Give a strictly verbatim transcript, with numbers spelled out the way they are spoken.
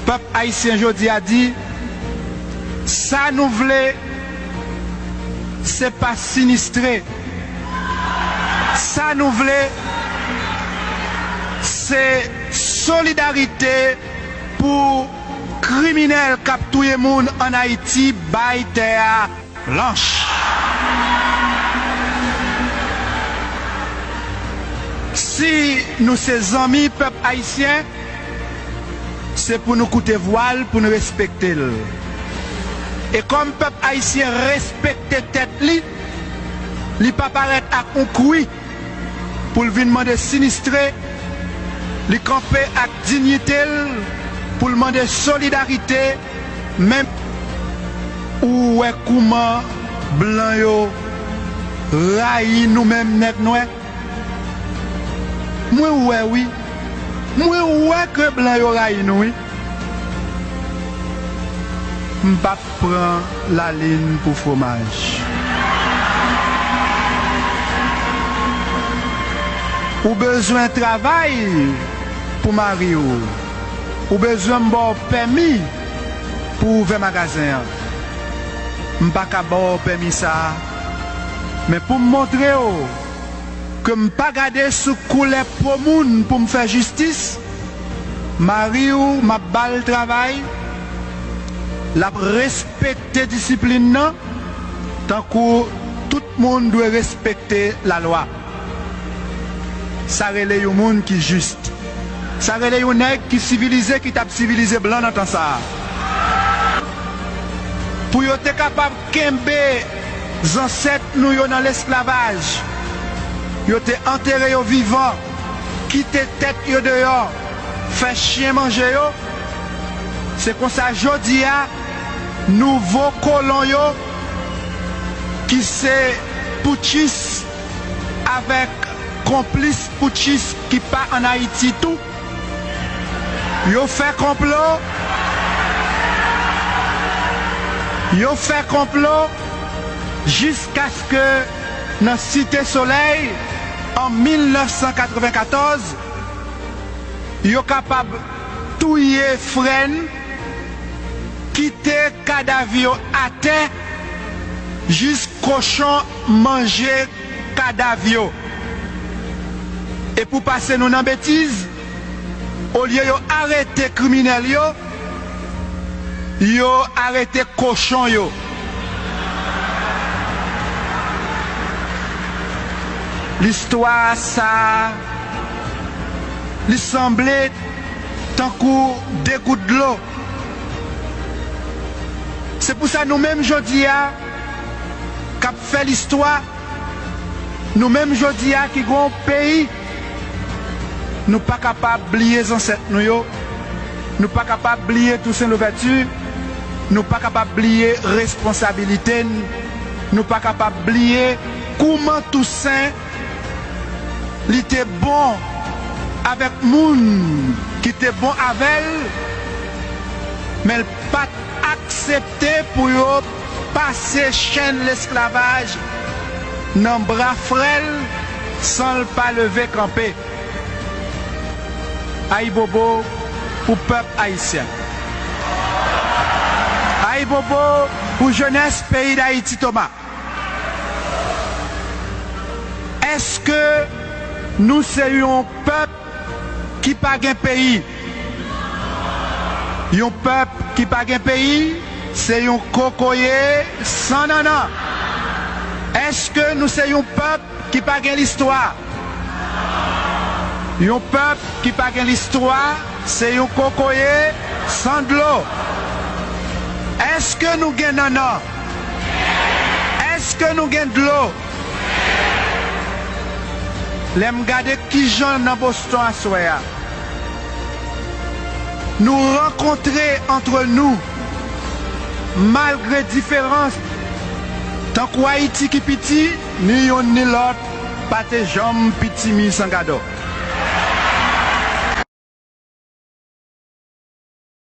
Pèp ayisyen jodi a di, sa nou vle, se pa sinistre. Sa nou vle, se solidarite pou kriminèl k ap touye moun ann Ayiti bay tè a blanch. Si nou se zanmi pèp ayisyen, se pou nou koute vwa l, pou nou respekte l. E kòm pèp ayisyen respekte tèt li, li pa parèt ak yon kwi pou l vin mande sinistre, li kanpe ak diyite l pou l mande solidarite, menm ou wè kouman blan yo rayi nou menm nèg nwè. Mwen wè wi. Mwen wè ke blan yo rayi nou wi. M p ap pran lalin pou fwomaj. Ou bezwen travay pou mari w. Ou bezwen m ba w pèmi pou w ouvè magazen an. M pa ka ba w pèmi sa a. Men pou m montre w ke m pa gade sou koulè po moun pou m fè jistis, mari w, m ap ba l travay, l ap respekte disiplin nan, tankou tout moun dwe respekte lalwa. Sa rele yon moun ki jis. Sa rele yon nèg ki sivilize, ki t ap sivilize blan nan tan sa a. Pou yo te kapab kenbe zansèt nou yo nan lesklavaj, yo te antere yo vivan, kite tèt yo deyò, fè chen manje yo. Se konsa jodi a, nouvo kolon yo, ki se poutchis avèk konplis poutchis ki pa ann Ayiti tou, yo fè konplo, yo fè konplo jiskaske nan Site Solèy, an mil nèf san katrevenkatòz, yo kapab touye frè n, kite kadav yo atè, jis kochon manje kadav yo. E pou pase nou nan betiz, olye yo arete kriminèl yo, yo arete kochon yo. Listwa sa a, li sanble tankou de gout dlo. Se pou sa nou menm jodi a k ap fè listwa, nou menm jodi a ki gen yon peyi, nou pa kapab bliye zansèt nou yo, nou pa kapab bliye Tousen Louvèti, nou pa kapab bliye responsabilite n, nou pa kapab bliye kouman Tousen li te bon avèk moun ki te bon avè l, men l pa t aksepte pou yo pase chenn lesklavaj nan bra frè l san l pa leve kanpe. Ayibobo pou pèp ayisyen. Ayibobo pou jenès peyi Dayiti, Toma. Èske nou se yon pèp ki pa gen peyi? Yon pèp ki pa gen peyi, se yon kokoye san nannan. Èske nou se yon pèp ki pa gen listwa? Yon pèp ki pa gen listwa, se yon kokoye san dlo. Èske nou gen nannan? Èske nou gen dlo? Lè m gade kijan nan Boston aswè a, nou rankontre antre nou, malgre diferans, tankou Ayiti ki piti, ni youn ni lòt pa te janm pitimi san gadò.